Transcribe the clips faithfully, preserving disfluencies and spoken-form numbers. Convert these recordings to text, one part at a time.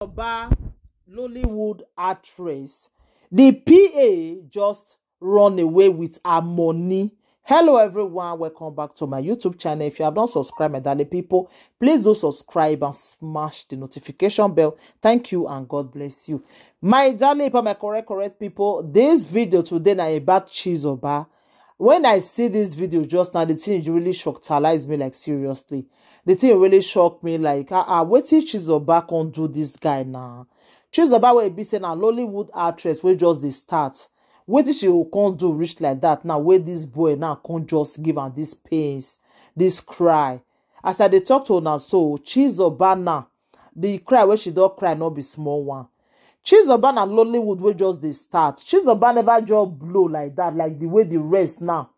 Oba, Lollywood actress, the P A just run away with her money. Hello everyone, welcome back to my YouTube channel. If you have not subscribed, my darling people, please do subscribe and smash the notification bell. Thank you and God bless you. My darling people, my correct, correct people, this video today na about Chizoba. When I see this video just now, the thing really shocked me, like, seriously. The thing really shocked me, like, ah, ah, wetin Chizoba come do this guy now? Chizoba wey be say na Lollywood actress wey just dey start. Wetin she go come do reach like that now, wey this boy now come just give am this pains, this cry? As I dey talk to una so, Chizoba now, the cry wey she don cry no be small one. Chizoba na Lollywood wey just dey start. Chizoba never just blow like that, like the way the rest now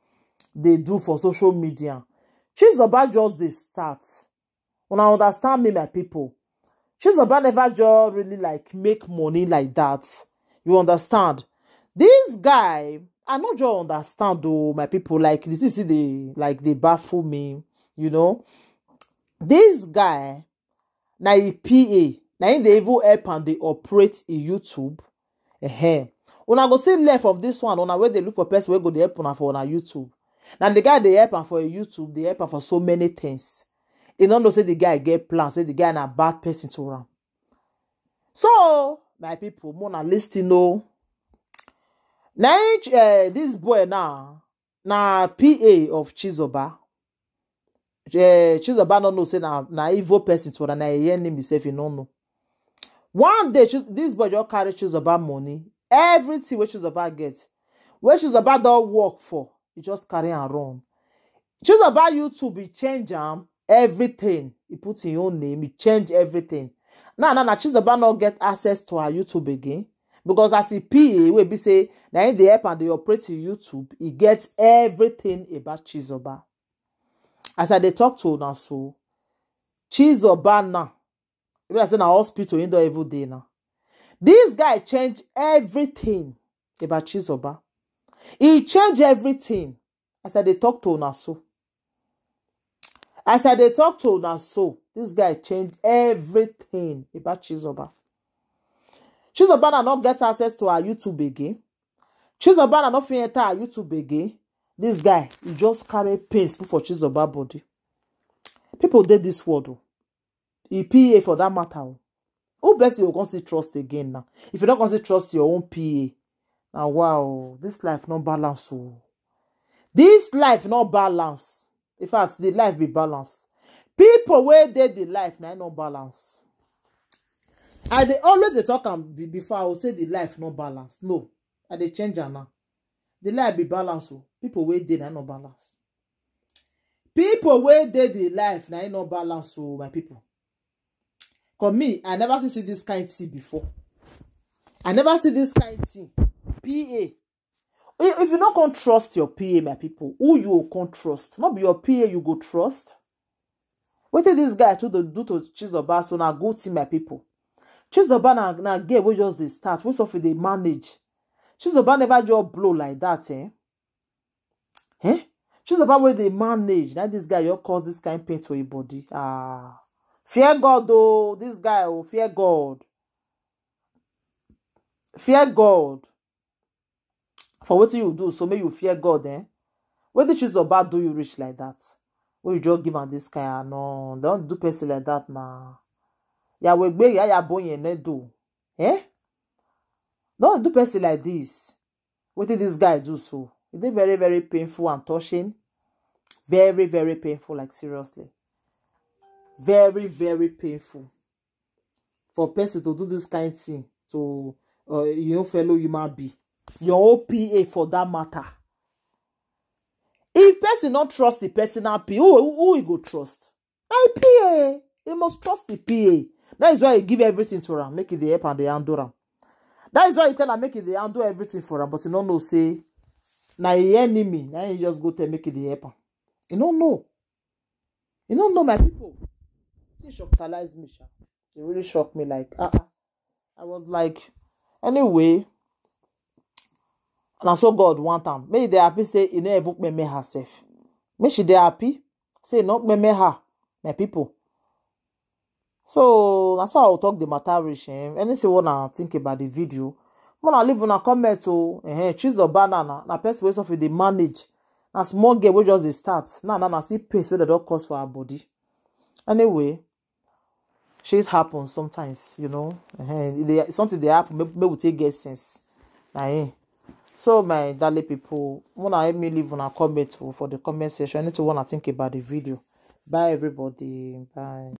dey do for social media. Chizoba just dey start. Una understand me, my people? Chizoba never just really, like, make money like that. You understand? This guy, I no just understand though, my people. Like, this is the, like, dey baffle me, you know. This guy, na e P A, na him dey even help am dey operate e YouTube. Ehen. Una go see left of this one, una wey dey look for person wey go dey help una for una YouTube. Na the guy dey help am for e YouTube, dey help am for so many things. E no know say the guy get plan, say the guy na bad person to am. So, my people, make una listen o. Na him, eh, this boy now, na P A of Chizoba. Eh, Chizoba no know say na, na evil person to am, na e enemy sef, e no know. One day, Chiz-, this boy just carry Chizoba money, everything wey Chizoba get, wey Chizoba don work for, e just carry am run. Chizoba YouTube, e change am, everything. E put him own name, e change everything. Now, now, now, Chizoba no get access to her YouTube again, because as e P A wey be say na him dey help am dey operate him YouTube, e get everything about Chizoba. As I dey talk to una so, Chizoba now, e be like say na hospital him don even dey now. This guy change everything about Chizoba. E change everything. As I dey talk to una so, as I dey talk to una so, this guy change everything about Chizoba. Chizoba now no get access to her YouTube again. Chizoba now no fit enter her YouTube again. This guy, e just carry pains put for Chizoba body. People dey this world o. E P A for that matter o. Who person you go come still trust again now? If you no come still trust your own P A, now, wow, this life no balance o. This life no balance. In fact, the life be balance. People wey dey the life na no balance. I dey always dey talk am be-, before, I go say the life no balance. No, I dey change am now. The life be balance o. People wey dey na no balance. People wey dey the life na no balance o, my people. Come me, I never see, see this kind thing before. I never see this kind thing. P A. If, if you no come trust your P A, my people, who you go come trust? No be your P A you go trust. Wetin this guy too dey do to Chizoba, so na good thing, my people. Chizoba na, na girl wey just dey start, wey suffer dey manage. Chizoba never just blow like that, eh? Eh? Chizoba wey dey manage, na this guy just cause this kind pain to him body. Ah, fear God o, this guy o, fear God. Fear God for wetin you do, so make you fear God, eh? Wetin Chizoba do you reach like that? Wey you just give am this kind, ah, no, don't do person like that na. Ya wegbe ya ya bonye ne do. Eh? Don't do person like this. Wetin this guy do so? E dey very, very painful and touching. Very, very painful, like, seriously. Very, very painful for person to do this kind thing to, uh, your own fellow human being. Your own P A for that matter. If person no trust the personal P A, who, who, who he go trust? Na e P A. He must trust the P A. That is why he give everything to am, make e dey help am dey handle am. That is why he tell am make e dey handle everything for am, but he no know say na e enemy, na he just go tell make e dey help am. He no know. He no know, my people. It shockalize me, sha. It really shocked me, like, ah, ah. I was like, anyway, na so God want am. Make e dey happy say e no even peme herself. Make she dey happy say e no peme her, my people. So na so I will talk the matter reach. Eh? Anything una think about the video, una leave una comment o. Eh, choose your banana. Na person wey suffer dey manage. Na small girl wey just dey start. Now, now, na still pace wey dem don cause for her body. Anyway, shit happens sometimes, you know. Eh, e dey, something dey happen. Make, make we take get sense. Na him. So my darling people, wanna help me leave una comment for, for the comment section. Anything wanna think about the video. Bye everybody. Bye.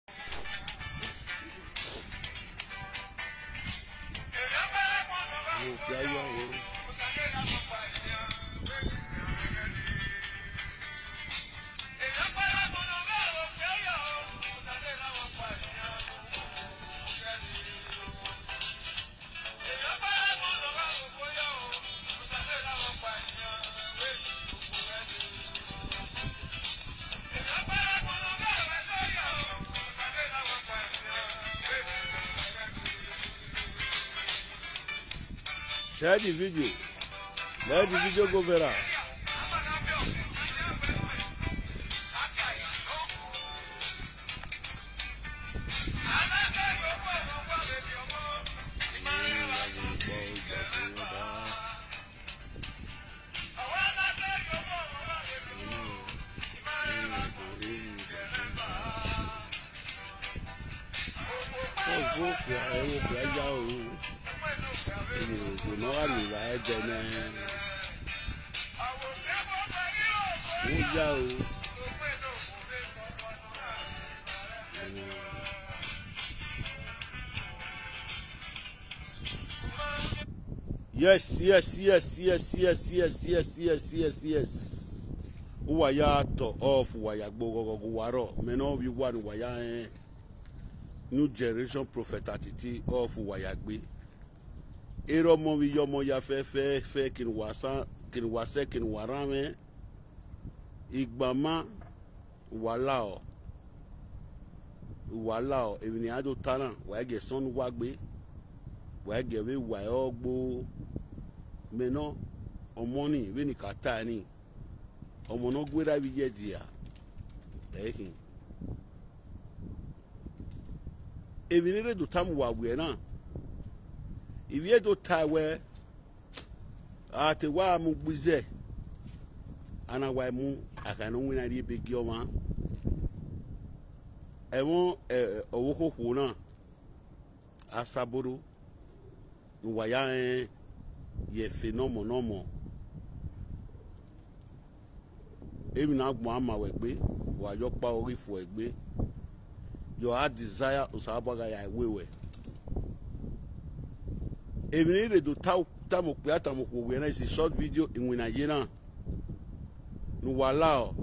Share the video. Let the video go viral. Ọgwụ ụkwụ ahụ ụkwụ ya o. Unu obodo na ọ rịrị ede na. Ụya o. Yes, yes, yes, yes, yes, yes, yes, yes, yes, yes. Uwaya to of Uwaya gbogogo guwaro. Meno bi wan Uwaya eh. New generation prophet atiti of Uwaya gbe. Ero mo wi yomo ya fe fe fe kin wasa kin wase kin warame. Igbama Uwalao. Uwalao, èmi ni àjò tánà, wàá gẹ̀ sọ́nù wá gbé, wàá gẹ̀ wé wàá ọgbó. Mẹ́nà, ọmọ ní, ìwé ní kàtá ní, ọmọ náà gbéra bí yẹ dìá. Ẹ̀hìn. Èmi ní rédò táàmù wà wẹ̀ náà. Ìwé èdò ta wẹ̀. Ate wa mu gbize. Ana wa mu akana wina ri begi oma. Ewon eh, owo koko na. Asaboro. Waya eh, ye fe nomo nomo. Emi na gbon ama we gbe. Wa yo pa ori fu e gbe. Your heart desire usabaga ya wewe. Èmi ní lè do ta ta mo pe ata mo ko we na is a short video in wina ye na. Nu wala o.